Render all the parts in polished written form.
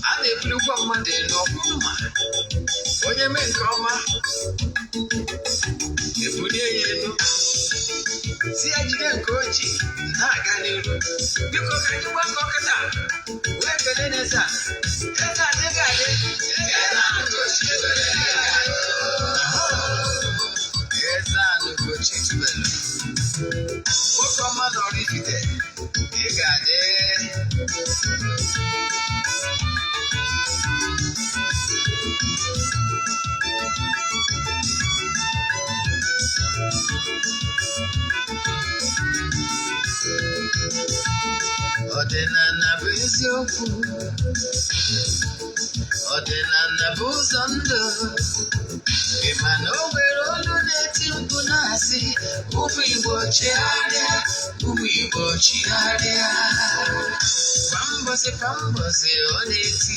A na-ebulikwa mmadụ elu ọkwụrụ ma onye mee nke ọma, ebulie ya elu, si ya jide nke o ji na-aga n'iru. Biko, ka anyị gbakọ kịta wee kelee n'eze a. Eze a dị ga-adị. Eze a Ugochi tubelu. Eze a Ugochi tubelu, nwoke ọma na Oraifite, ị ga-adị. Ọdịnala bụ eziokwu, ọdịnala bụ ụzọ ndụ. Ị ma na o nwere olu na-eti mkpu na-asị, "Ụmụ Igbo, chigharịa, ụmụ Igbo, chigharịa." Kwa mbọsị kwa mbọsị ọ na-eti,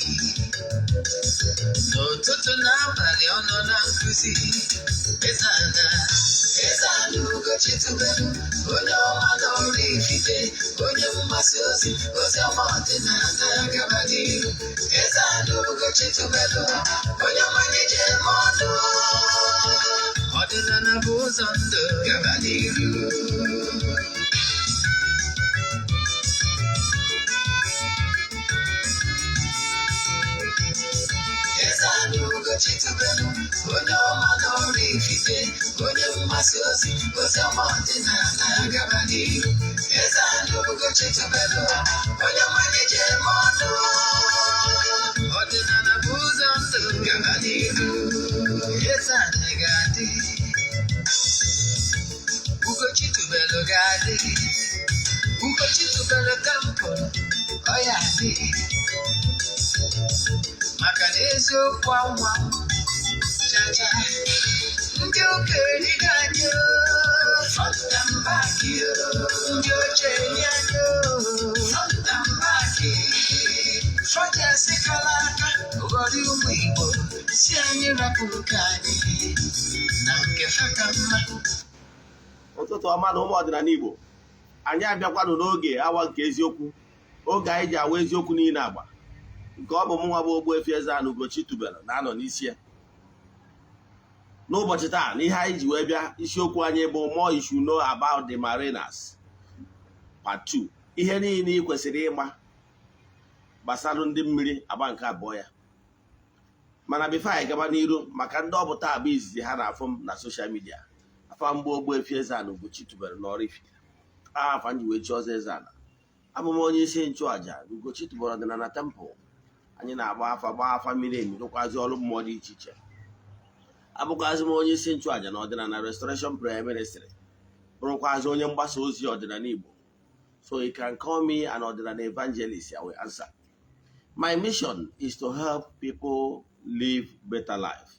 n'ụtụtụ na abalị ọ nọ na nkụzi. Eze-Ana, Eze-Ana Ugochi tubelu, onye ọma na Oraifite, onye mgbasa ozi ozi ọma ọdịnala, gaba n'ihu. Eze-Ana Ugochi tubelu, onye ọma ji eme ọnụ. Ọdịnala bụ ụzọ ndụ, gaba n'ihu. Eze-Ana Ugochi tubelu, onye ọma na Oraifite, onye mgbasa ozi ozi ọma ọdịnala, gaba n'ihu. Eze-Ana Ugochi tubelu, onye ọma ji eme ọnụ. Ọdịnala bụ ụzọ ndụ, gaba n'ihu. Eze-Ana ga-adị, Ugochi tubelu ga-adị, Ugochi tubelu temple ọ ya adị, maka na eziokwu anwa chacha. Ndị ụka erigo anyị front and back, ndị oche eri anyị front and back. Fọjasị kara aka ghọrọ ụmụ Igbo, si anyị rapụ nke anyị na nke fa ka mma. Ụtụtụ ọma na ụmụ ọdịnala Igbo. Anyị abịakwanụ n'oge awa nke eziokwu, oge anyị ji awa eziokwu niile agba, nke ọ bụ mụ nwa bụ Ogbuefi Eze-Ana Ugochi tubelu na-anọ n'isi ya n'ụbọchị taa. Na ihe anyị ji wee bịa, isiokwu anyị bụ "More you should know about the mariners part 2", ihe niile ị kwesịrị ịma gbasara ndị mmiri, agba nke abụọ ya. Mana before anyị gaba n'iru, maka ndị ọ bụ taa bụ izizi ha na-afụ m na social media, afa mgbe Ogbuefi Eze-Ana Ugochi tubelu n'Oraifite, afa m ji wee chi ọzọ Eze-Ana. Abụ m onye isi nchụaja Ugochi tubelu ọdịnala temple. Anyị na-agba afa, gbaa afa miri emi, rụkwazi ọrụ mmụọ dị iche iche. Abụkwazị m onye isi nchụaja na ọdịnala Restoration Prayer Ministry, bụrụkwazị onye mgbasa ozi ọdịnala Igbo. So you can call me an ọdịnala evangelist, I will answer. My mission is to help people live better life.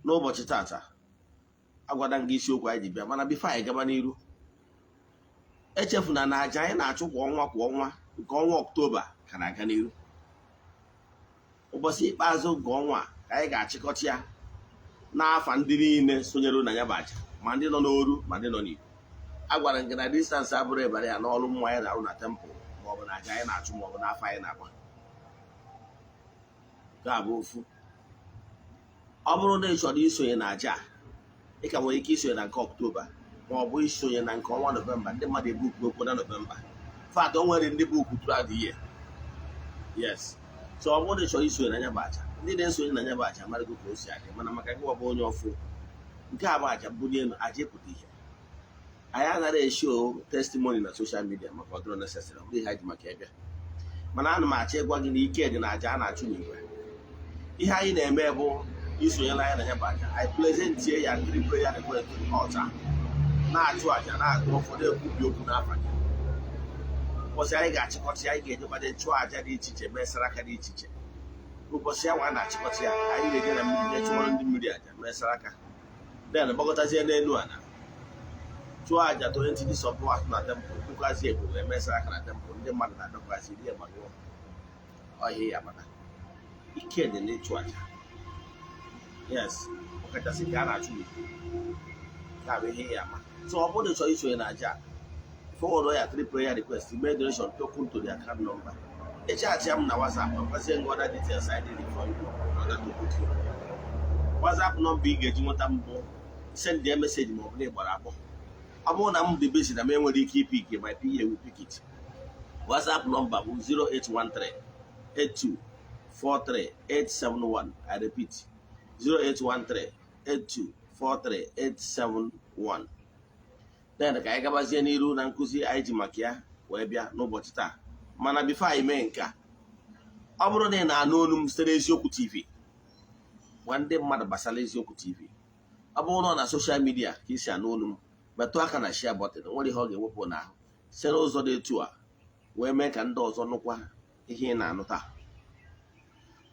N'ụbọchị tata, agwada m gị isiokwu anyị ji bịa. Mana before anyị gaba n'iru, echefuna na aja anyị na-achụ kwa ọnwa kwa ọnwa, nke ọnwa Ọktoba ka na-aga n'iru. Ụbọchị ikpeazụ nke ọnwa a ka anyị ga-achịkọta ya n'afa ndị niile sonyere na ya bụ aja, ma ndị nọ n'oru ma ndị nọ n'Igbo. A gwara m gị na distance abụrụ ịbara ya n'ọrụ mmụọ anyị na-arụ na temple, maọbụ na aja anyị na-achụ, maọbụ n'afọ anyị na-agba. Nke a bụ ofu. Ọ bụrụ na ị chọrọ isonye na aja a, ị ka nwere ike isonye na nke Ọktoba ma ọ bụ isonye na nke ọnwa Nọvemba. Ndị mmadụ ebuku okwu na Nọvemba fat, o nwere ndị book throughout the year. Yes, so ọ bụrụ na ị chọrọ isonye na ya bụ aja, ndị na-esonye na ya bụ aja amarago ka o si adị. Mana maka gị bụ onye ọfụ, nke a bụ aja mbuli elu, aja ịpụta ihe. Anyị anaghị eshow testimony na social media maka ọ dịrọ necessary, ọ bụrụ ihe anyị ji maka ịbịa. Mana ana m achọ ịgwa gị na ike dị na aja a na-achụ n'igwe. Ihe anyị na-eme bụ isonyela anyị na ya bụ aja, anyị presentie ya three prayer request to the altar, na-achụ aja, na-agụ ụfọdụ, ekwubi okwu n'afa gị. Ụbọchị anyị ga-achịkọta ya, anyị ga-ejekwado chụọ aja dị iche iche, mee saraka dị iche iche. Ụbọchị ya nwa a na-achịkọta ya, anyị ga-eje na mmiri jee chụọrọ ndị mmiri aja, mee saraka, then gbakọtazie n'elu ala chụọ aja to entity support na temple, kwukwazi ebu wee mee saraka na temple. Ndị mmadụ na-adọkwasị iri ya gbagoo ọhịa ya. Mana ike dị n'ịchụ aja, yes, ọkachasị nke a na-achụ n'igwe. Nke a bụ ihe ya ama. So ọ bụrụ na ị chọrọ isonye na aja, forward ya three prayer request, mee donation token to the account number. Ị chat m na WhatsApp, agwazie gị other details I need from you in order to book you. WhatsApp number ị ga-eji nweta m bụ send ya message ma ọ bụ na ị gbara akpọ. Ọ bụrụ na m dị busy na m enwere ike ipick, my PA will pick it. WhatsApp number bụ 0813 82 43 871. I repeat, 0813 82 43 871. Then ka anyị gabazie n'iru na nkụzi anyị ji maka ya wee bịa n'ụbọchị taa. Mana before anyị mee nke a, ọ bụrụ na ị na-anụ olu m site n'Eziokwu TV, gwa ndị mmadụ gbasara Eziokwu TV. Ọ bụrụ na ọ na social media ka isi anụ olu m, metụ aka na share button. Nwere ihe ọ ga-ewepụ n'ahụ site n'ụzọ dị etu a wee mee ka ndị ọzọ nụkwa ihe ị na-anụ taa.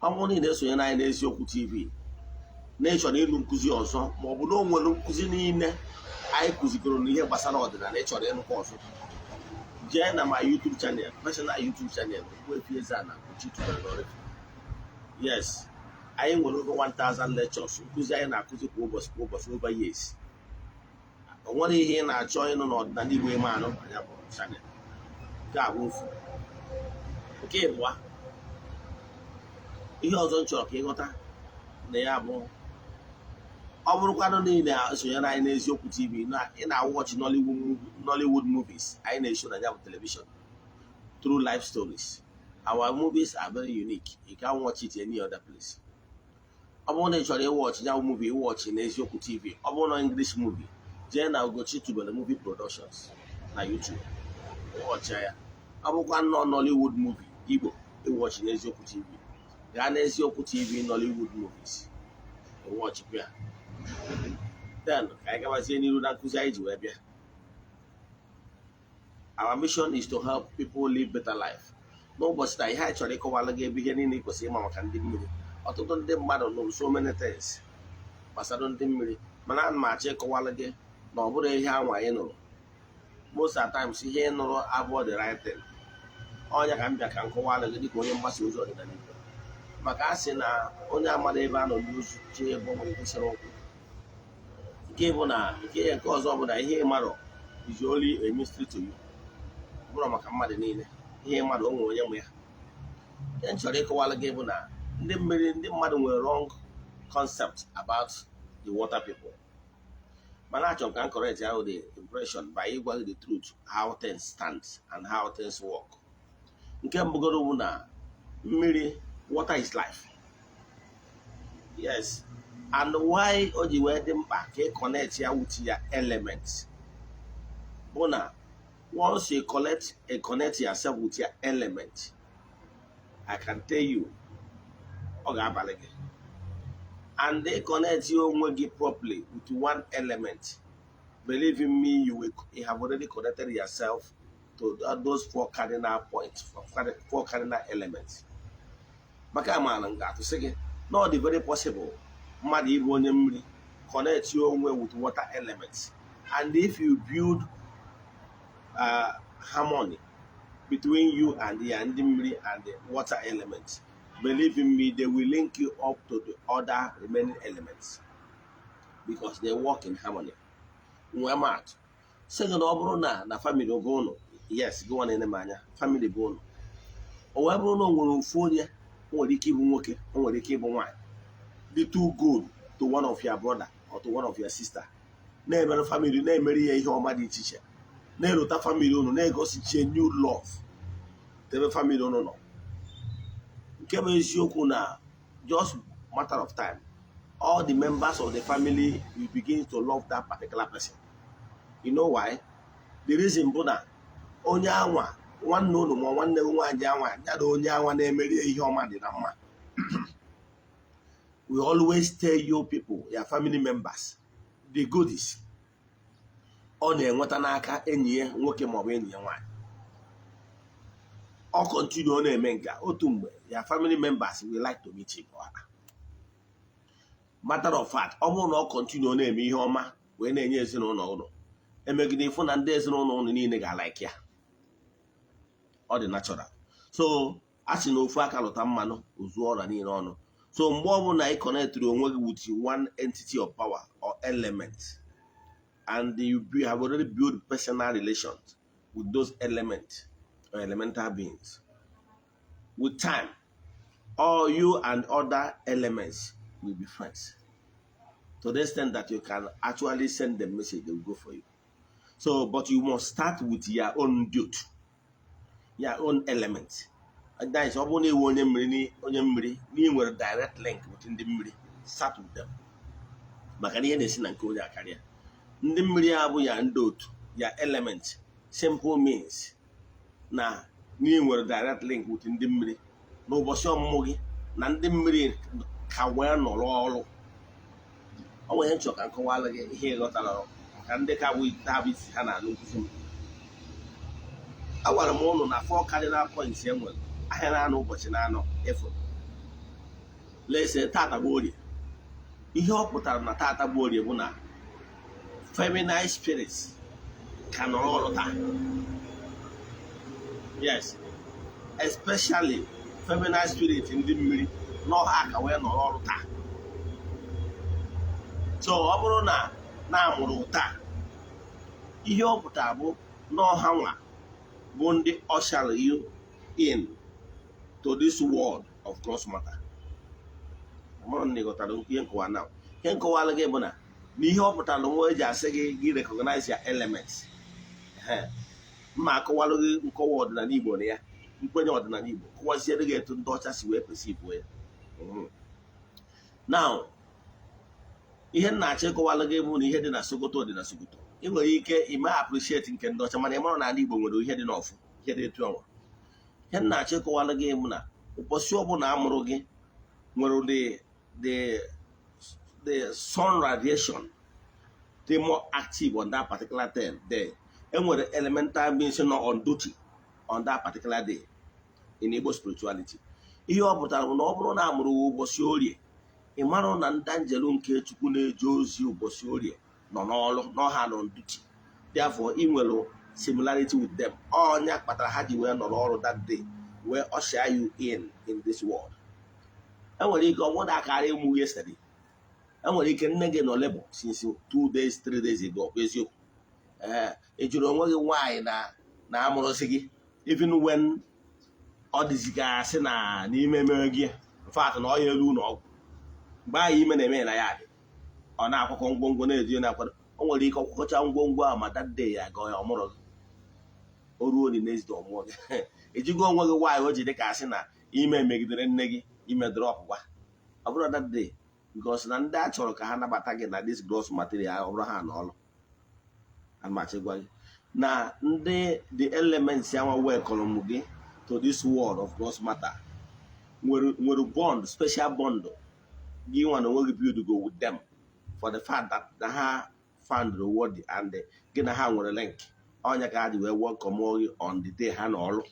Ọ bụrụ na ị na-esonyere anyị n'Eziokwu TV na ị chọrọ ịnụ nkụzi ọzọ, ma ọ bụ na o nwere nkụzi niile anyị kụzigoro n'ihe gbasara ọdịnala ị chọrọ ịnụkwa ọzọ, jee na my YouTube channel, personal YouTube channel, Ogbuefi Eze-Ana Ugochi tubelu n'Oraifite. Yes, anyị nwere over 1000 lectures, nkụzi anyị na-akụzi kwa ụbọchị kwa ụbọchị over years. O nwere ihe ị na-achọ ịnụ n'ọdịnala Igbo ime anụ anya bụ channel nke a bụ ofu. Nke ịbụa, ihe ọzọ m chọrọ ka ịghọta na ya bụ, ọ bụrụkwanụ na ị na-esonyere anyị n'Eziokwu TV na ị na-awatch Nollywood movies anyị na-eshow na ya bụ television through life stories. Our movies are very unique. You can't watch it any other place. Ọ bụrụ na ị chọrọ ịwatch ya bụ movie, ịwatch n'Eziokwu TV, ọ bụrụ na English movie, jee na Ugochi Tubelu Movie Productions na YouTube, ịwatch ya. Ọ bụkwa nnọọ Nollywood movie Igbo ịwatch n'Eziokwu TV, gaa n'Eziokwu TV Nollywood movies, ịwatchikwa ya. Then ka anyị gabazie n'iru na nkụzi anyị ji wee bịa. Our mission is to help people live better life. N'ụbọchị taa, ihe anyị chọrọ ịkọwala gị ebe ihe niile ị kwesịrị ịma maka ndị mmiri. Ọtụtụ ndị mmadụ nụrụ so many things gbasara ndị mmiri, mana ana m achọ ịkọwala gị na ọ bụrụ ihe anwa anyị nụrụ. Most of times, ihe ị nụrụ abụọ the right thing. Ọnya ka m bịa ka m kọwala gị dịka onye mgbasa ozi ọdịnala Igbo, maka a sị na onye amara ebe a nọ n'ozu chee ebe ọ nwere kwesịrị ụkwụ. Nke bụ na nke ọzọ bụ na ihe ị marọ is only a mystery to you, ọ bụrụ maka mmadụ niile. Ihe mmadụ o nwere onye nwe ya. Ihe m chọrọ ịkọwala gị bụ na ndị mmiri, ndị mmadụ nwere wrong concept about the water people, mana achọrọ m ka m correct ahụ the impression by ịgwa gị the truth, how things stand and how things work. Nke mbụgoro bụ na mmiri, water is life. Yes, and why o ji wee dị mkpa ka ị connect ya with your element bụ na once you connect yourself with your element, I can tell you, ọ ga-abalị gị. And they connect you onwe gị properly with one element, believe in me, you have already connected yourself to those four cardinal points, four cardinal elements. Maka amaala m ga-atụsị gị na ọ dị very possible mmadụ ịbụ onye mmiri connect you onwe with water elements, and if you build harmony between you and the ndị mmiri and the water elements, believe in me, they will link you up to the other remaining elements because they work in harmony. Nwee maatụ sị gị na ọ bụrụ na family bụ ụnụ, yes, gị nwa na-ene m anya, family bụ ụnụ, o wee bụrụ na o nwere ofu onye, o nwere ike ịbụ nwoke, o nwere ike ịbụ nwaanyị, dị too good to one of your brother or to one of your sister, na-emere family, na-emere ya ihe ọma dị iche iche, na-erota family unu, na-egosi genuine love ebe family unu nọ. Nke bụ eziokwu na just matter of time, all the members of the family will begin to love that particular person. You know why? The reason bụ na onye anwa, nwanne unu ma nwanne gị nwaanyị anwa ya na onye anwa na-emeri ihe ọma dị na mma. We always tell you people, your family members, the goodies ọ na-enweta n'aka enyi ya nwoke maọbụ enyi ya nwaanyị. Ọ continue, ọ na-eme nke a, otu mgbe your family members will like to meet him or her. Matter of fact, ọ bụrụ na ọ continue, ọ na-eme ihe ọma wee na-enye ezinụlọ ụlọ, emegide ịfụ na ndị ezinụlọ ụlọ niile ga-alike ya. Ọ dị natural. So a sị na ofu aka lụta mmanụ ozuo ọra niile ọnụ. So mgbe ọbụla ị connectịrị onwe gị with one entity of power or element and you have already built personal relations with those elements or elemental beings, With time, all you and other elements will be friends to the extent that you can actually send them message, they will go for you. So, but you must start with your own duty, your own element. And that is, ọ bụrụ na iwu onye mmiri, onye mmiri na ị nwere direct link with ndị mmiri, start with them, maka na ihe na-esi na nke onye akarịa ndị mmiri a bụ ya ndị otu ya element. Simple means na ị nwere direct link with ndị mmiri n'ụbọchị ọmụmụ gị, na ndị mmiri ka wee nọrọ ọrụ. Ọ nwere ihe nchọ ka nkọwalụ gị, ihe ịghọtara, maka ndị ka bụ taa bụ isi ha na-anụ nkụzi m. Agwara m ụnụ na four cardinal points e nwere, ahịa na-anọ, ụbọchị na-anọ efu. Lese tata bụ Orie. Ihe ọ pụtara na tata bụ Orie bụ na feminine spirits ka nọrọ ọrụ taa. Yes, especially feminine spirit, ndị mmiri n'ọha ka wee nọrọ ọrụ taa. So ọ bụrụ na na-amụrụ taa, ihe ọ pụtara bụ n'ọha nwa bụ ndị usher you in to this world of gross matter. Mụrụ na ị ghọtara ihe nkọwa na ihe nkọwalụ gị bụ na ihe ọ pụtara nwa eji asị gị gị recognize your elements. Mma akọwalụ gị nkọwa ọdịnala Igbo na ya nkwenye ọdịnala Igbo, kọwaziere gị etu ndị ọcha si wee perceive ya. Now, ihe m na-achọ ịkọwalụ gị bụ na ihe dị na Sokoto dị na Sokoto. Ị nwere ike ime appreciate nke ndị ọcha, mana ị mara na ala Igbo nwere ihe dị n'ọfụ, ihe dị etu ọnwa. Ihe m na-achọ ịkọwalụ gị bụ na ụbọchị ọbụla amụrụ gị nwere the sun radiation dị more active on that particular day. Enwere elemental beings nọ on duty on that particular day in Igbo spirituality. Ihe ọ pụtara bụ na ọ bụrụ na amụrụ gị ụbọchị Orie, ị mara na ndị anjelu nke Chukwu na-eje ozi ụbọchị Orie nọ n'ọrụ, n'ọha nọ on duty. Therefore, ị nwere similarity with them. Ọnya kpatara ha ji wee nọrọ ọrụ that day, wee usher you in this world. Enwere ike ọ bụrụ na akara ịmụ yesterday, enwere ike nne gị nọ labor since 2 days, 3 days ago. Ọ bụ eziokwu? Ee, ị jụrụ onwe gị nwaanyị na amụrụsị gị, even when ọ dịzi ka asị na n'ime mere gị, in fact, na ọ ya elu ụlọ ọgwụ mgbe ahụ ime na-eme na ya dị, ọ na-akwakọ ngwongwo na-eji na-akwado. O nwere ike ọkwakọcha ngwongwo ahụ, ma that day ya ga ya ọmụrụ gị. O ruo the next day, ọmụọ gị. Ejigo onwe gị nwaanyị o ji dị ka asị na ime megidere nne gị, ime drop gwa ọ bụrụ that day, because na ndị a chọrọ ka ha nabata gị na this gross material, ọ bụrụ ha n'ọlụ amachị gwa gị na ndị the elements ya nwa welcome gị to this world of gross matter nwere bond, special bond gị nwa na onwe gị build go with them, for the fact that na ha found worthy and gị na ha nwere link. Ọnya ka ha ji wee welcome gị on the day ha n'ọlụ.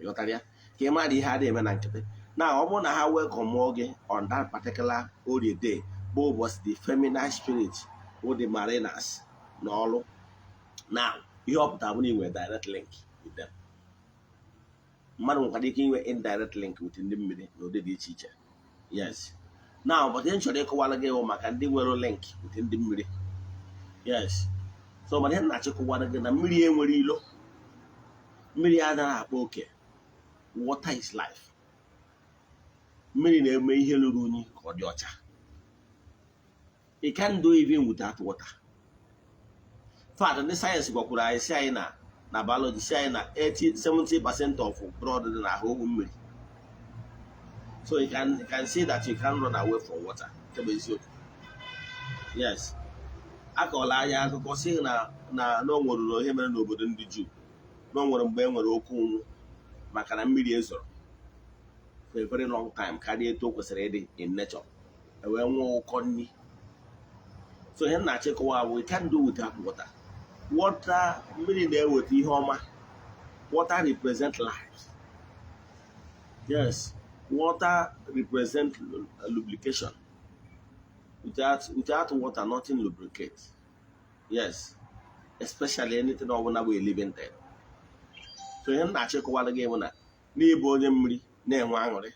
Ịghọtara ya? Ka ị mara ihe a na-eme na nkịtị na ọ bụrụ na ha welcome gị on that particular Orie day, bụ ụbọchị the feminine spirit bụ the mariners n'ọlụ. Now, ihe ọ pụtara bụ na ị nwere direct link with them. Mmadụ nwekwara ike inwe indirect link with ndị mmiri n'ụdị dị iche iche. Yes. Now, but ihe m chọrọ ịkọwara gị bụ maka ndị nwere link with ndị mmiri. Yes. So mana ihe m na-achọ ịkọwara gị na mmiri enwere ilo, mmiri anaghị akpa oke. Water is life. Mmiri na-eme ihe ruru unyi ka ọ dị ọcha. You can't do even without water. In fact, ndị sayensị gwakwuru anyị, si anyị na biology si anyị na 80 70% of blood dị n'ahụ ogwu mmiri. So you can see that you can run away from water. Nke bụ eziokwu. Yes, akọọla anyị akụkọ si na o nwere ihe mere n'obodo ndị Juu, na o nwere mgbe e nwere oke ụnwụ maka na mmiri ezoro for a very long time karịa etu o kwesịrị ịdị in nature, e wee nwee ụkọ nri. So ihe m na-achọ ịkọwa bụ we can't do without water. Water, mmiri na-eweta ihe ọma. Water represent life. Yes, water represent lubrication. Without water, nothing lubricates. Yes, especially anything ọbụla bụ a living thing. So ihe m na-achọ ịkọwara gị bụ na n'ịbụ onye mmiri na-enwe aṅụrị.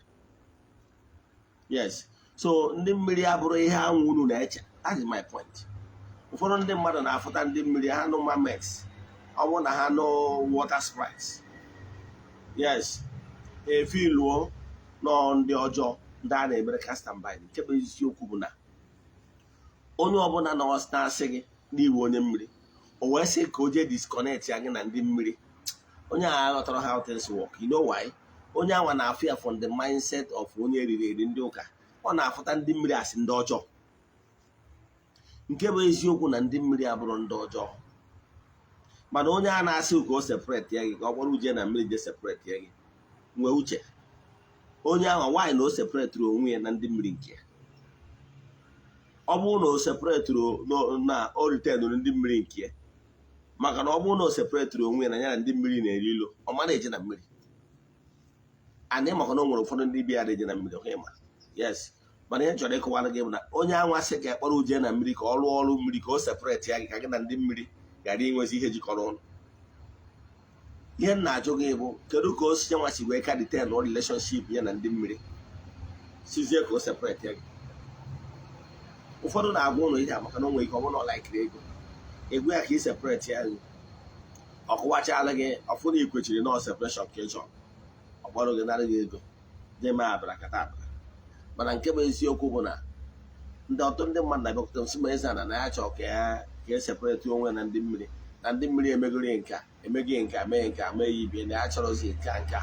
Yes. So ndị mmiri abụrụ ihe anwụ unu na-eche. That is my point. Ụfọdụ ndị mmadụ na-afụta ndị mmiri, ha nụ mermaids, ọ bụrụ na ha nụ water sprites. Yes, Efiluo nọọ ndị ọjọọ, ndị a na-emere cast and bind. Nke bụ eziokwu bụ na onye ọbụla na-asị gị n'iwu onye mmiri, o wee sị ka o jee disconnect ya gị na ndị mmiri, onye agha aghọtara how things work. You know why? Onye anwa na-afụ ya from the mindset of onye eriri eri ndị ụka. Ọ na-afụta ndị mmiri asị ndị ọjọọ. Nke bụ eziokwu na ndị mmiri abụrụ ndị ọjọọ, mana onye a na-asị ka o separate ya gị, ka ọ kpọrọ uje na mmiri jee separate ya gị, nwee uche onye ahụ nwaanyị na o separatịrị onwe ya na ndị mmiri nke ya. Ọ bụrụ na o separatịrị na o ritenụrụ ndị mmiri nke ya, maka na ọ bụrụ na o separatịrị onwe ya na ya na ndị mmiri na-eri ilo, ọ mara eje na mmiri anyị, maka na o nwere ụfọdụ ndị bịa eje na mmiri ọka ịma. Yes, mana ihe m chọrọ ịkọwara gị bụ na onye anwa sị ka ekpọrọ uje na mmiri ka ọ rụọ ọrụ mmiri, ka o separate ya gị, ka gị na ndị mmiri ghara inwezi ihe jikọrọ ọnụ, ihe m na-ajụ gị bụ, kedu ka o si nwa si wee ka retain relationship ya na ndị mmiri, sizie ka o separate ya gị? Ụfọdụ na-agwa ụlọ ihe a maka na o nwere ike ọ bụrụ na ọ laikiri ego egwu ya ka ị separate ya gị. Ọ kụwachala gị ọfụ na ikwechiri na separation ka ị chọrọ, ọ kpọrọ gị, nara gị ego, jee mee abrakata abra. Mana nke bụ eziokwu bụ na ndị ọtụtụ ndị mmadụ na-abịakwute m sị ma eze ana na ya chọọ ka ya ka e separate onwe na ndị mmiri, na ndị mmiri emegoro nka, emeghị nka, mee nka, mee ya ibie, na ya chọrọzi nka nka.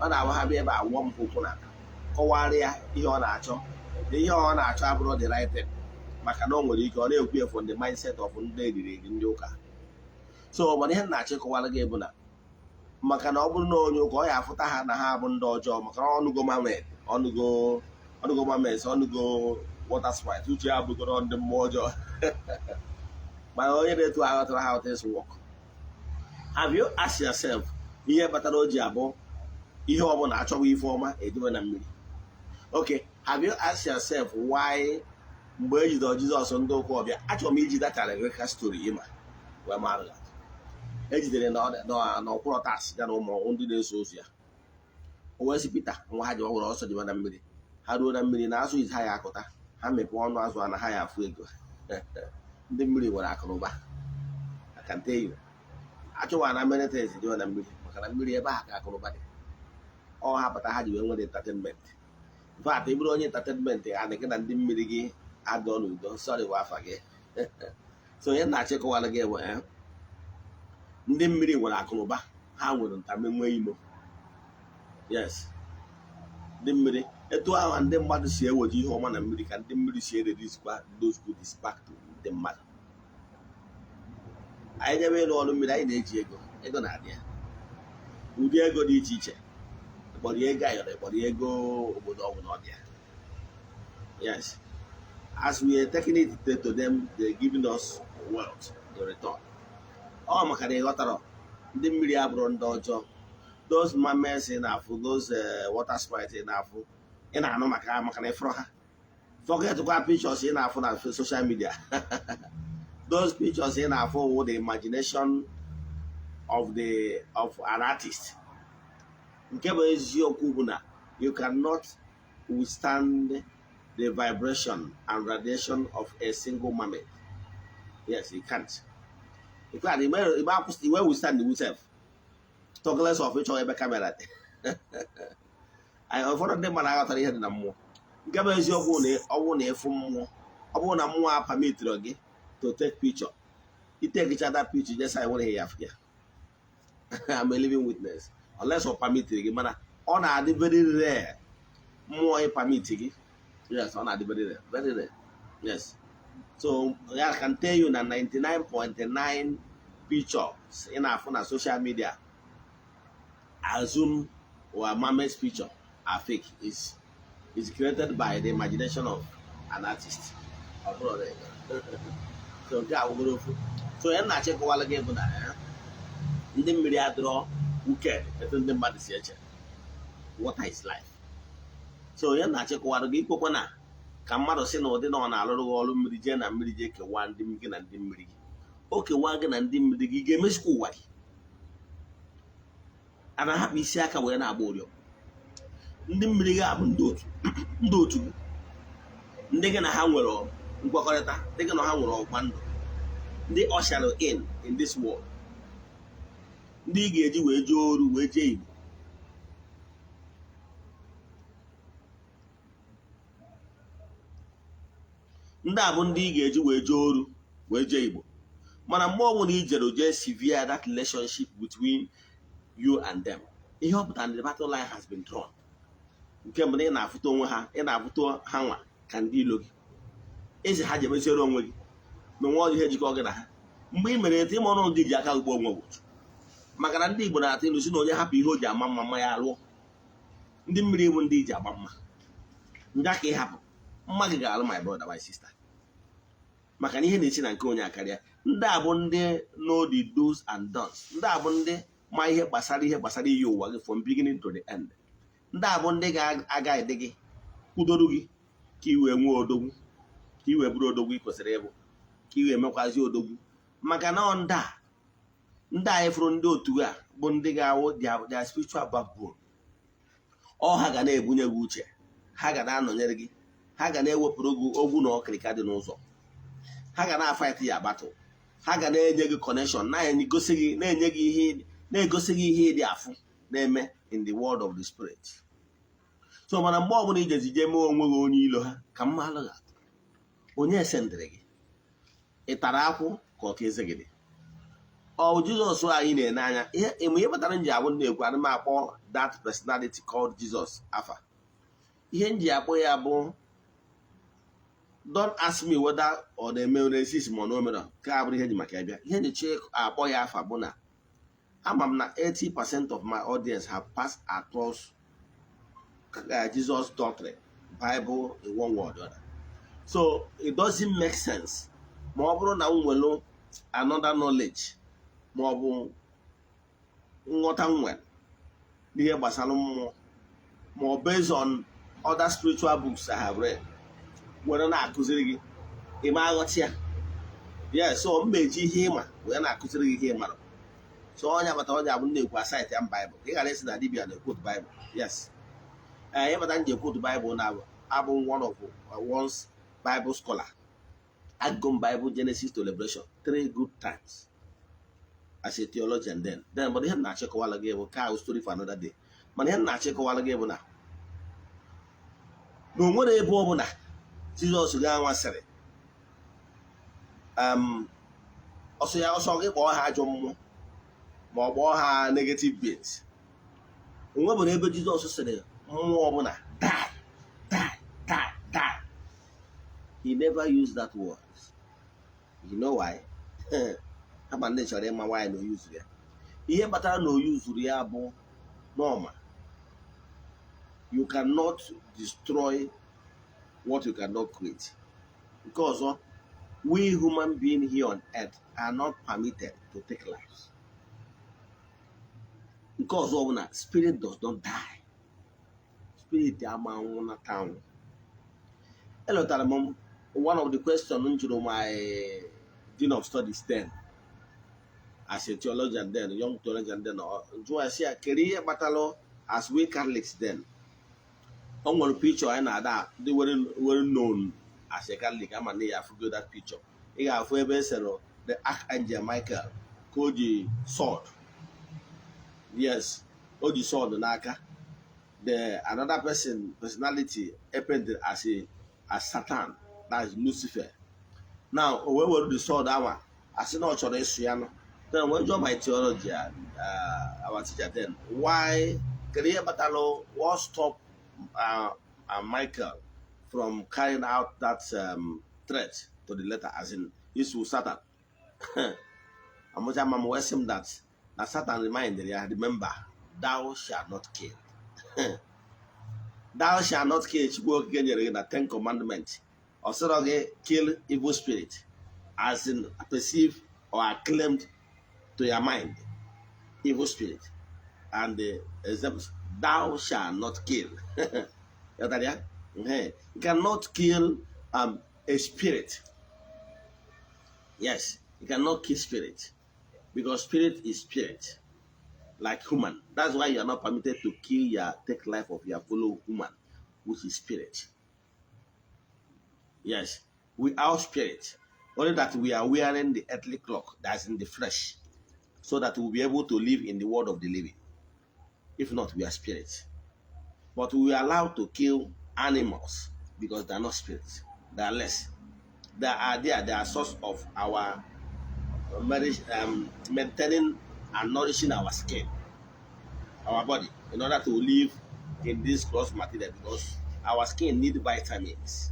Ọ na-abụ ha bịa ebe a, wụọ m ụkwụ na kọwara ya ihe ọ na-achọ, na ihe ọ na-achọ abụrụ the right thing, maka na o nwere ike ọ na-ekwu ya from the mindset of ndị eriri eri ndị ụka. So mana ihe m na-achọ ịkọwara gị bụ na maka na ọ bụrụ na onye ụka, ọ ya afụta ha na ha bụ ndị ọjọọ, maka na ọnụgo mermaid, ọnụgo ọnụgo mermaids, ọnụgo water sprite, uche ya bụgoro ndị mmụọ ọjọọ. Mana onye na-etu aghọtara how things work. Have you asked yourself ihe kpatara o ji abụ ihe ọbụla achọghị ife ọma edobe na mmiri? Okay, have you asked yourself why mgbe e jidere Jizọs, ndị ụka ọbịa, achọrọ m iji datara Eureka story ịma wee mara ya, ejidere n'ọkwụrọ tas ya na ụmụ ndị na-eso ụzọ ya, o wee sị Pita nwa ha ji were ọsọ jebe na mmiri. Ha ruo na mmiri na azụ ise ha ya akụta, ha mepee ọnụ azụ a na ha ya afụ ego. Ndị mmiri nwere akụnụba. I can tell you, achọwa na many things dị na mmiri, maka na mmiri ebe ahụ ka akụnụba dị. Ọ ha pụta, ha ji wee nwere entertainment. In fact, ị bụrụ onye entertainment adị gị na ndị mmiri gị adọ n'udo, sorry, wa afa gị. So onye na-achịkọwara gị bụ ndị mmiri nwere akụnụba, ha nwere ntamenwe imo. Yes, ndị mmiri, etu ahụ ndị mmadụ si eweje ihe ọma na mmiri ka ndị mmiri si erediskwa those goodies back to ndị mmadụ. Anyị jebe ịrụ ọrụ mmiri, anyị na-eji ego. Ego na-adị ya ụdị ego dị iche iche, ịkpọrọ ego ayọrọ, ịkpọrọ ego obodo ọbụla, ọ dị ya. Yes, as we are taking it to them, they giving us wealth in return. Ọ maka na ịghọtara, ndị mmiri abụrụ ndị ọjọọ. Those mermaids ị na-afụ, those water sprite ị na-afụ, ị na-anụ maka ha, maka na ịfụrụ ha, forget kwa pictures ị na-afụ na social media. Those pictures ị na-afụ wụ the imagination of an artist. Nke bụ eziokwu bụ na you cannot withstand the vibration and radiation of a single mermaid. Yes, you can't. In fact, you may withstand yourself, talk less of ịchọ ebe camera dị. Ụfọdụ ndị mmadụ aghọtara ihe dị na mmụọ. Nke bụ eziokwu na ọ bụrụ na ịfụ mmụọ, ọ bụrụ na mmụọ a permitiri gị to take picture, itekicha that picture, just say nwere ya afụ ya. I'm a living witness. Unless ọ permitiri gị, mana ọ na-adị very rare mmụọ ị permit gị. Yes, ọ na-adị very rare, very rare. Yes, so I can tell you na 99.9 pictures ị na-afụ na social media, assume or mermaid's picture, are fake, is created by the imagination of an artist. Ọ bụrụ na so nke a wụgoro ofu. So ya na-achịkọwala gị bụ na ndị mmiri adịrọ wicked etu ndị mmadụ si eche. Water is life. So ya na-achịkọwara gị, ikwekwa na ka mmadụ si na ụdị na ọ na-alụrụ gị ọrụ mmiri, jee na mmiri jee kewaa ndị gị na ndị mmiri gị, o kewaa gị na ndị mmiri gị, ga-emezikwa ụwa gị a na-ahapụ isi aka wee na-agba ụrịọ. Ndị mmiri gị abụ ndị otu gị, ndị gị na ha nwere nkwekọrịta, ndị gị na ha nwere ọgba ndụ, ndị usher in this world, ndị ị ga-eji wee jee oru, wee jee Igbo. Ndị a bụ ndị ị ga-eji wee jee oru, wee jee Igbo. Mana mgbe ọbụla i jere jee sever that relationship between you and them, ihe ọ pụtara na the battle line has been drawn. Nke mbụ na ị na-afụta onwe ha, ị na-afụta ha nwa ka ndị ilo gị. Ezi ha ji emeziere onwe gị na onwe ọdị ihe jikọ gị na ha. Mgbe ị mere etu ịma ọnụ gị ji aka gbo onwe gị, maka na ndị Igbo na-atụ ilu si na onye hapụ ihe o ji ama mma, mma ya alụọ. Ndị mmiri bụ ndị ji agba mma ndị aka ịhapụ mma gị ga-alụ, my brother, my sister, maka na ihe na-esi na nke onye akarịa. Ndị a bụ ndị know the do's and don'ts. Ndị a bụ ndị ma ihe gbasara iyi ụwa gị from beginning to the end. Ndị a bụ ndị ga-aga ede gị, kwudoro gị ka ị wee nwee odogwu, ka ị wee bụrụ odogwu ị kwesịrị ịbụ, ka ị wee mekwazi odogwu. Maka na ọ ndị a anyị fụrụ, ndị otu a bụ ndị ga-awụ their spiritual backbone. Ọ ha ga na-ebunye gị uche, ha ga na-anọnyere gị, ha ga na-ewepụrụ gị ogwu na ọkịrịka dị n'ụzọ, ha ga na-afight ya battle, ha ga na-enye gị connection, na-egosi gị, na-enye gị ihe, na-egosi gị ihe ịdị afụ na-eme in the world of the spirit. So mana mgbe ọbụla ijezi jee mee onwe gị onye ilo ha, ka mma alụ gị atụ onye esendịrị gị, ị tara akwụ ka ọ ka eze gị dị. Ọ Jizọs anyị na-ene anya ihe ịmụ ihe kpatara m ji abụ na-ekwu ana m akpọ that personality called Jesus afa. Ihe m ji akpọ ya bụ, don't ask me whether ọ na-eme exist ma ọ na o mere ka abụrụ ihe ji maka ya bịa. Ihe nji akpọ ya afa bụ na ama m na 80% of my audience have passed across Jesus doctrine, Bible in one way or the other. So it doesn't make sense ma ọ bụrụ na m nwere another knowledge ma ọ bụ nghọta m nwere n'ihe gbasara mmụọ, ma ọ based on other spiritual books I have read, were na-akụziri gị, ị ma aghọta ya. Yes, so m meji ihe ịma wee na-akụziri gị ihe ị mara. So onye agbata onye abụ na-ekwu aside ya Bible, ka ị ghara isi na dibia na-ekwutu Bible. Yes, ee, ịbata m ji ekwutu Bible na abụ one of once Bible scholar. Agụ m Bible Genesis to Revelation three good times as a theologian then. But ihe m na-achịkọwala gị bụ ka story for another day. Mana ihe m na-achịkọwala gị bụ na o nwere ebe ọ bụla Jizọs ga-anwasịrị ọsọ ya ọsọ gị kpọọ ha ajọ mmụọ ma ọ kpọọ ha negative beings. O nwebụrụ ebe Jizọs sịrị mmụọ ọbụla, "Die, die, die, die." He never used that word. You know why? Kama ndị chọrọ ịma why na o yuzuru ya. Ihe kpatara na o yuzuru ya bụ normal: you cannot destroy what you cannot create. Nke ọzọ, we human being here on earth are not permitted to take lives. Nke ọzọ bụ na spirit does not die. Spirit ama anwụnata anwụ. Elotara m one of the question m jụrụ my dean of studies then as a theologian then, young theologian then. Jụọ ya sị ya, kedu ihe kpatalụ as we Catholics then, o nwere picture anyị na-ada dị very known as a Catholic, ama na ya afụgo that picture. Ị ga-afụ ebe e sere the Archangel Michael ka o ji sword. Yes, o ji sword n'aka. The another person, personality painted as Satan, that's Lucifer. Now o wee were the sword awa asị na ọ chọrọ ịsụ ya nọ. Then wee jụọ my theology, our teacher then, why, kedu ihe kpatara, what stop Michael from carrying out that threat to the letter, as in isu Satan? Amụcha ma m wee sị m that na Satan reminded ya, "Remember, thou shalt not kill. Thou shalt not kill." Chukwu Okike nyere gị na Ten Commandments, ọ sịrọ gị kill evil spirit as in perceive or acclaimed to your mind evil spirit, and the examples, thou shalt not kill. Ghọtara ya? You cannot kill a spirit. Yes, you cannot kill spirit because spirit is spirit, like human. That's why you are not permitted to kill your take life of your fellow human, which is spirit. Yes, we are spirit, only that we are wearing the earthly cloak that's in the flesh, so that we'll be able to live in the world of the living. If not, we are spirits. But we are allowed to kill animals because they are not spirits, they are less. They are there. They are source of our marriage, maintaining and nourishing our skin, our body, in order to live in this gross material, because our skin need vitamins,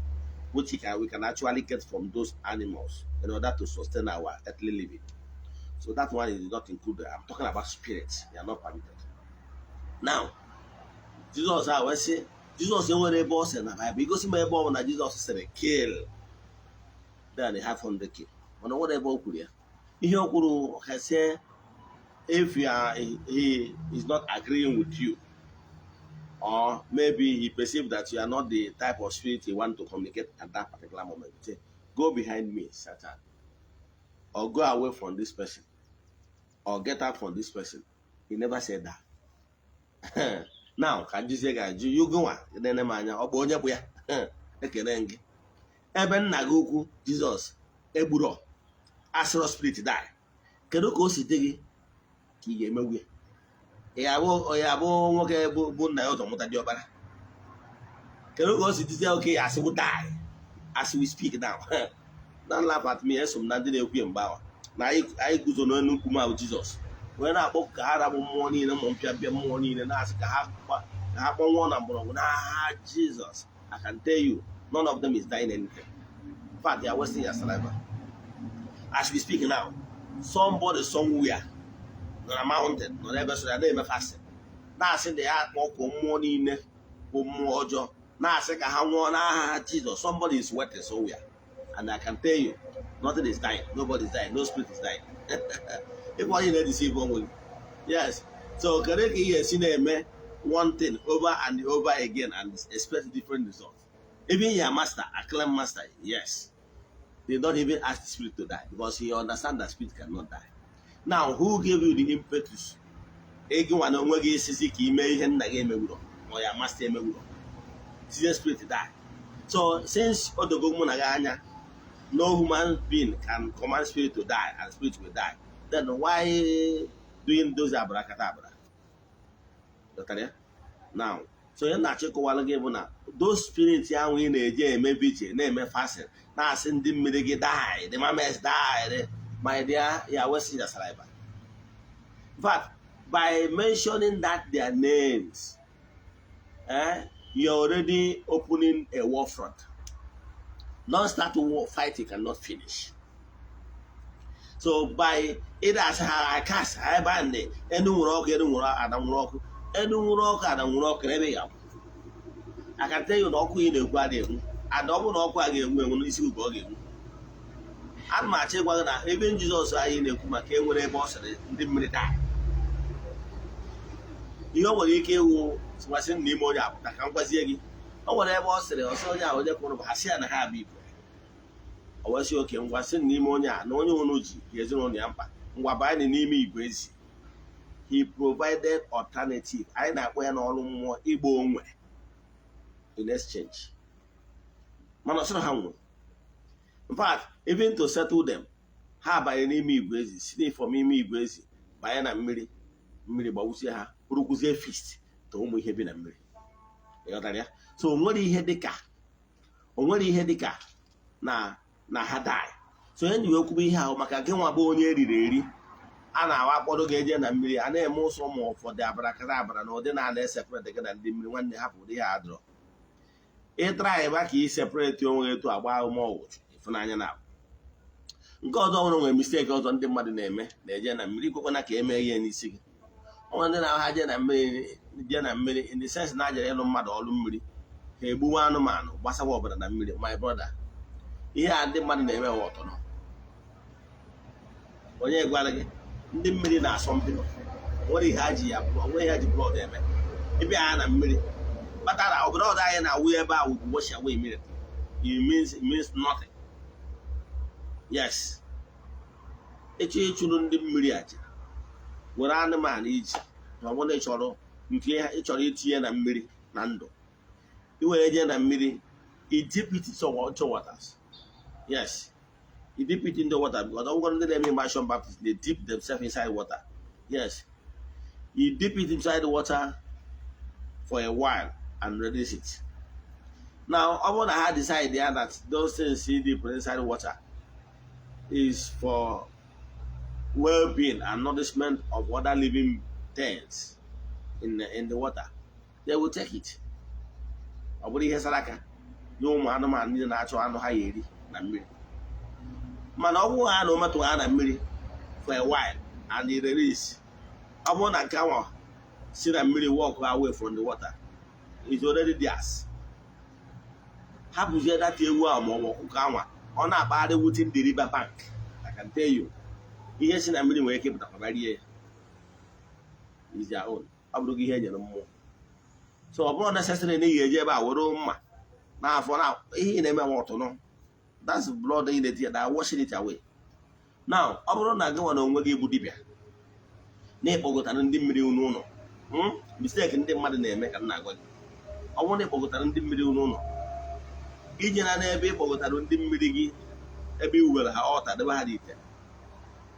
which we can actually get from those animals in order to sustain our earthly living. So that one is not included. I'm talking about spirits. They are not permitted. Now, Jizọs a wee sị, Jizọs enwere ebe ọ sịrị na Baịbụl igosi m ebe ọ bụ na Jizọs sịrị kill, then have 100K. Mana o nwere ebe o kwuru ya. Ihe o kwuru ka sị, if you are, he is not agreeing with you, or maybe he perceived that you are not the type of spirit he want to communicate at that particular moment. Say, "Go behind me, Satan," or "Go away from this person," or "Get out from this person." He never said that. Now, ka njizie ga-ajụ ya ogo nwa na-ene m anya, ọ bụ onye bụ ya ekene gị ebe nna gị ukwu Jizọs egburo asịrọ spirit die, kedu ka o si dị gị ka ị ga-emegbu ya? Ya abụ nwoke bụ nna ya ụzọ mụta diọkpara, kedu ka o si dịzie oke ya asịwụ die as we speak now? Don't laugh at me. Eso m na ndị na-ekwu ya mgbe ahụ na anyị guzo n'elu nkume ahụ Jizọs wee na-akpọ ka ha rabụ mmụọ niile, ụmụ mpịampịa mmụọ niile, na-asị ka ha kpọnwụọ na mgbọrọgwụ n'aha Jizọs. I can tell you, none of them is dying anything. In fact, they are wasting their saliva. As we speak now, somebody somewhere nọ na mountain, nọ n'ebe so ya na-eme fasting, na-asị na ya akpọkọ mmụọ niile bụ mmụọ ọjọọ, na-asị ka ha nwụọ n'aha Jizọs. Somebody is waiting somewhere, and I can tell you, nothing is dying. Nobody is dying. No spirit is dying. Ịkwa onye na-edeceive onwe gị. Yes, so kedu ka ị ga-esi na-eme one thing over and over again and expect different results? Even your master, acclaimed master, yes, they don't even ask the spirit to die because he understand that spirit cannot die. Now, who gave you the impetus ego nwa na onwe gị isisi ka ime ihe nna gị emewuro ma ya master emewuro tinye spirit die? So since o dogo mụ na gị anya, no human being can command spirit to die and spirit will die, then why doing those abracadabra? Ghọtara ya? Now, so onye na-achọ ịkọwara gị bụ na those spirit ahụ ị na-eje eme vigil, na-eme fasting, na-asị ndị mmiri gị die, the mames die, my dear, you are wasting your saliva. In fact, by mentioning that their names, you're already opening a war front. Don't start a war fight you cannot finish. So by ịda asị ha, "I cast, I bind," enu nwere ọkụ, enu nwere ada nwere ọkụ, enu nwere ọkụ, ada nwere ọkụ, ebe ya I can tell you na ọkụ ị na-ekwu adịghị enwu. Ada ọ bụrụ na ọkụ a ga-enwu enwu n'isi ka ọ ga-enwu. Ana m achọ ịgwa gị na ebe Jizọs anyị na-ekwu maka enwere ebe ọ sịrị ndị mmiri daa. Ihe o nwere ike ịwụ sịmasị n'ime onye apụta ka m gwazie gị, o nwere ebe ọ sịrị ọsọ onye ahụ onye kwụrụ ha sị ya na ha bụ igwe. O wee sị oke ngwa, sị n'ime onye a na onye unu ji ga ezinụlọ ya mkpa, ngwa banye n'ime igwe ezi. He provided alternative. Anyị na-akpọ ya n'ọrụ mmụọ igba onwe in exchange, mana ọ sịrị ha nwụrụ. In fact, even to settle them, ha banye n'ime igwe ezi, si n'ifọm ime igwe ezi banye na mmiri, mmiri gbawusie ha, bụrụkwuzie feast to ụmụ ihe bi na mmiri. Ịghọtara ya? So o nwere ihe dịka na ha die. So onye ji wee kwube ihe ahụ maka gị nwa bụ onye eriri eri a na-awa akpọrọ ga-eje na mmiri a na-eme ụsọ ma ụfọdụ abracadabra na ọdịnala eseparate gị na ndị mmiri. Nwanne, hapụ ụdị ha adọrọ ịtara ịba ka ị separate onwe gị etu agba ahụ ma ọgwụ ịfụnanya na nke ọzọ. Nwere mistake ọzọ ndị mmadụ na-eme, na-eje na mmiri ikwekwana ka eme ihe n'isi gị. Onwe ndị na-ha jee na mmiri, jee na mmiri in the sense na ajere ịlụ mmadụ ọrụ mmiri, ha egbuwe anụmanụ, gbasawa ọbara na mmiri. My brother, ihe a ndị mmadụ na-eme wa ọtọnọ. Onye gwara gị ndị mmiri na-asọ mpịnọ? Nwere ihe ha ji ya, nwere ihe ha ji blood eme. Ịbịa ha na mmiri kpatara ọbara ọdọ anyị na-awụ ebe a will wash away immediately. It means nothing. Yes, ịchọ ịchụrụ ndị mmiri aja, were anụmanụ iji ma ọ bụrụ na ị chọrọ nke ị chọrọ itinye na mmiri na ndụ, i were jee na mmiri, i dip it into waters. Yes, you dip it in the water, because ọ bụrụ ndị na-eme immersion baptism, they dip themselves inside water. Yes, you dip it inside the water for a while and release it. Now, ọ bụrụ na ha decide ya that those things deep inside water is for well-being and nourishment of other living things in the water, they will take it. Ọ bụrụ ihe sara aka nye ụmụ anụmanụ niile na-achọ anụ ha ya eri na mmiri. Mana ọ bụrụ ha na o metụ ha na mmiri for a while and it release, ọ bụrụ na nke ahụ si na mmiri walk away from the water, is already theirs. Hapụzie data ewu ahụ ma ọ bụ ọkụkọ anwa, ọ na-akpagharị within the river bank. I can tell you, ihe si na mmiri nwere ike ịpụtakwa rie ya, is their own. Ọ bụrụ gị ihe e nyere mmụọ. So ọ bụrụ necessary na ị ga-eji ebe a were mma n'afọ na ihe ị na-eme nwa ọtụnụ. That's blood ị na-etinye na washing it away. Now, ọ bụrụ na gị nwa na onwe gị bụ dibịa na ịkpọgotara ndị mmiri n'ụlọ, mistake ndị mmadụ na-eme ka m na-agwa gị, ọ bụrụ na ịkpọgotara ndị mmiri n'ụlọ, ije na n'ebe ịkpọgotara ndị mmiri gị, ebe i were ha ọta debe ha n'ite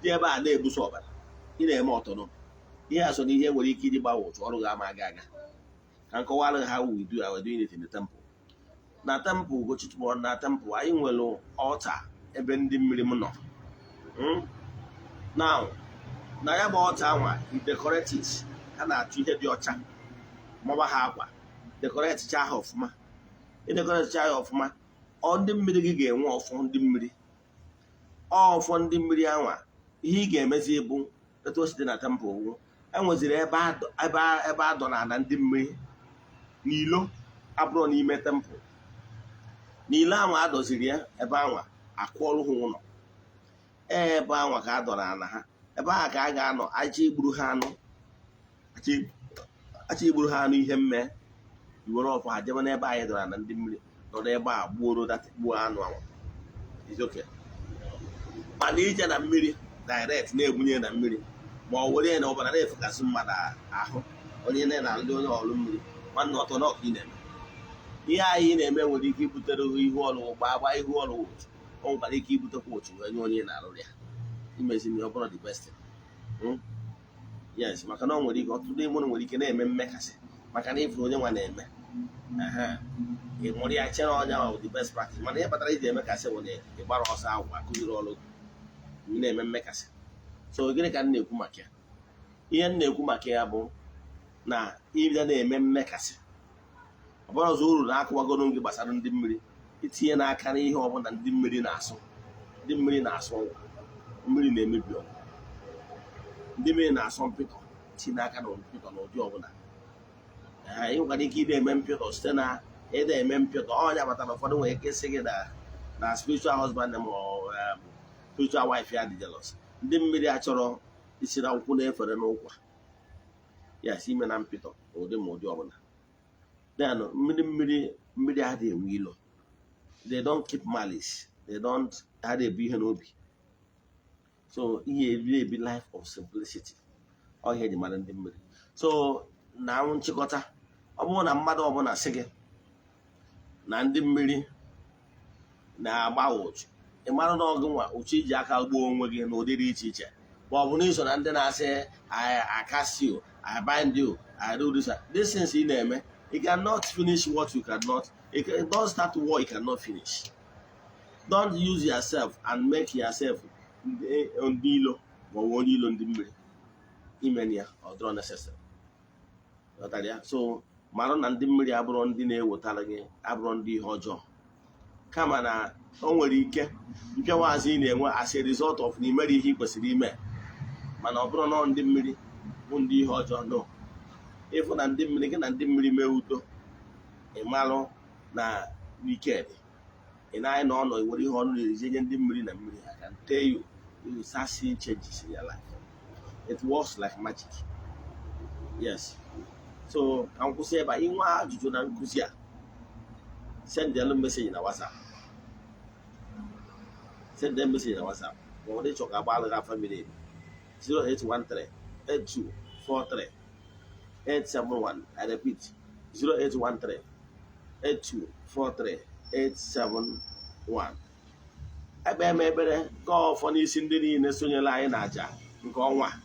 dị ebe a na-ebuso ọbara, ị na-eme ọtụnụ. Ihe a so na ihe nwere ike iji gbanwe ụtụ ọrụ gị ama aga aga. Ka nkọwara ha, we do our doing it in the temple. Na temple Ugochitubelu, na temple anyị nwere altar ebe ndị mmiri m nọ. Now, na ya bụ altar anwa, you decorate it. Ha na-achọ ihe dị ọcha, maba ha akwa, decorate cha ha ọfụma. Idecorate cha ya ọfụma, ọ ndị mmiri gị ga-enwe ọfọ ndị mmiri, ọfọ ndị mmiri anwa. Ihe ị ga-emezi bụ etu o si dị na temple wụ enweziri ebe adọ na ana ndị mmiri n'ilo, abụrụ n'ime temple. N'ilo anwa adọziri ya, ebe anwa akwụọrụ ha ụlọ, ebe anwa ka a dọrọ ana ha, ebe ahụ ka a ga-anọ aja igburu ha anụ, aja igburu ha anụ. Ihe mme iwere ọfọ ha jebe n'ebe anyị dọrọ ana ndị mmiri, nọrọ ebe a gbuoro gbuo anụ anwa, is okay. Mana ije na mmiri direct na-egbunye na mmiri, ma ọ were ya na ọbara na-efekasị mmadụ ahụ, onye na ndị onye ọrụ mmiri nwanne, ọtọ na ọka ị na-eme. Ihe anyị na-eme nwere ike ibutere ihu ọrụ gbaa gbaa ihu ọrụ ụchụ. O nwekwara ike ibutekwa ụchụ wee nye onye na-arụrụ ya. Imezi ihe ọ bụrụ the best thing. Yes, maka na ọ nwere ike, ọtụtụ n'ime unu nwere ike na-eme mmekasị maka na ịfụrụ onye nwa na-eme. Ehe. Ị mụrụ ya, chere ọnya bụ the best practice. Mana ihe kpatara iji emekasị bụ na ị gbara ọsọ agwụ akụziri ọrụ gị, ị na-eme mmekasị. So gịnị ka m na-ekwu maka ya? Ihe m na-ekwu maka ya bụ na ịbịa na-eme mmekasị, ọ bụrụ ọzọ uru na-akụwagoro gị gbasara ndị mmiri, itinye n'aka n'ihe ọbụla ndị mmiri na-asụ. Ndị mmiri na-asụ ọgwụ, mmiri na-emebi ọgwụ, ndị mmiri na-asọ mpịtọ. Tinye n'aka na mpịtọ n'ụdị ọbụla. Ee, ị nwekwara ike ị na-eme mpịtọ site na ịda eme mpịtọ ọnya batara. Ụfọdụ nwere ike sị gị na spiritual husband ma ọ spiritual wife ya dị jealous. Ndị mmiri achọrọ isi na nkwụ na-efere n'ụkwa ya si ime na mpịtọ n'ụdị ma ụdị ọbụla. Then mmiri mmiri mmiri adịghị enwe ilo. They don't keep malice, they don't adịghị ebu ihe n'obi. So ihe ebi ebi life of simplicity, ọ ihe eji mara ndị mmiri. So na nchịkọta, ọ bụrụ na mmadụ ọbụla sị gị na ndị mmiri na-agba ụchụ, ị mara na ọgụ nwa ụchụ iji aka gbuo onwe gị n'ụdị dị iche iche, ma ọ bụ na iso na ndị na-asị, "I cast you, I bind you, I do this." This things ị na-eme, you cannot finish what you cannot. You can, don't start war you cannot finish. Don't use yourself and make yourself ndị ilo ma ọ bụ onye ilo ndị mmiri. Ime ya ọ dịrọ necessary. Ghọtara ya? So mara na ndị mmiri abụrụ ndị na-ewetara gị, abụrụ ndị ihe ọjọọ, kama na o nwere ike mpịawaazị ị na-enwe as a result of na imere ihe ị kwesịrị ime. Mana ọ bụrụ na ndị mmiri bụ ndị ihe ọjọọ, no. Ịfụ na ndị mmiri gị na ndị mmiri mee udo, ị malụ na ike dị. Ị na-anya na ọ nọ were ihe ọnụ na-eriji nye ndị mmiri na mmiri. I can tell you, you will start seeing changes in your life. It works like magic. Yes. So ka m kwụsị ebe a. Inwe ajụjụ na nkụzi a, send them message na WhatsApp. Send them message na WhatsApp, ma ọ dị chọ ka agbalụ gị afa miri emi. 0813 8243 871. I repeat, 0813 8243 871. Ekpe m ekpere gaa ọfọ n'isi ndị niile sonyere anyị n'aja nke ọnwa a.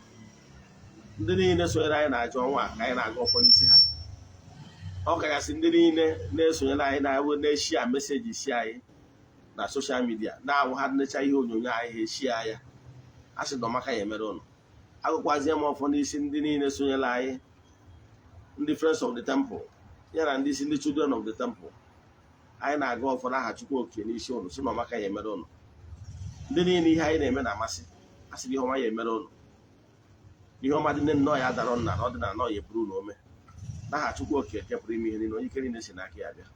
Ndị niile sonyere anyị n'aja ọnwa a, ka anyị na-aga ọfọ n'isi ha. Ọ kachasị ndị niile na-esonyere anyị na-awụ na-eshare message si anyị na social media, na-awụ ha nnecha ihe onyonyo anyị, ha eshare ya. A sị na ọmaka ya emere ụnụ. Agụkwazie m ọfọ n'isi ndị niile sonyere anyị, ndị Friends of the Temple, ya na ndị isi ndị Children of the Temple. Anyị na-aga ọfọ n'aha Chukwu Okike n'isi ụnụ, sị na ọmaka ya emere ụnụ. Ndị niile ihe anyị na-eme na-amasị, a sị na ihe ọma ya emere ụnụ, ihe ọma dị nne nnọọ ya dara nna na ọdịnala nọ ya eburu na ome n'aha Chukwu Okike kepụrụ ime ihe niile, onye ike niile si n'aka ya bịa.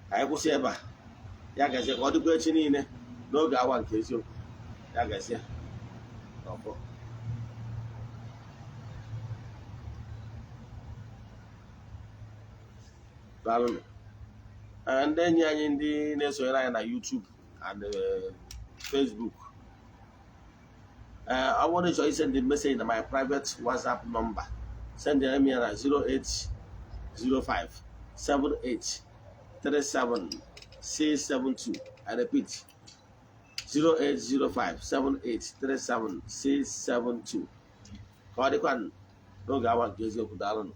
Ka anyị kwụsị ebe a. Ya gazie. Ka ọ dịkwa echi niile n'oge awa nke eziokwu. Ya gazie n'ọfọ. Daalụnụ. Ee, ndị enyi anyị, ndị na-esonyere anyị na YouTube and Facebook, ee, ọ bụrụ na ị chọrọ isend the message na my private WhatsApp number, send ya ya na 0805 78 37 672. I repeat, 0805 78 37 672. Ka ọ dịkwa n'oge awa nke eziokwu. Daalụnụ.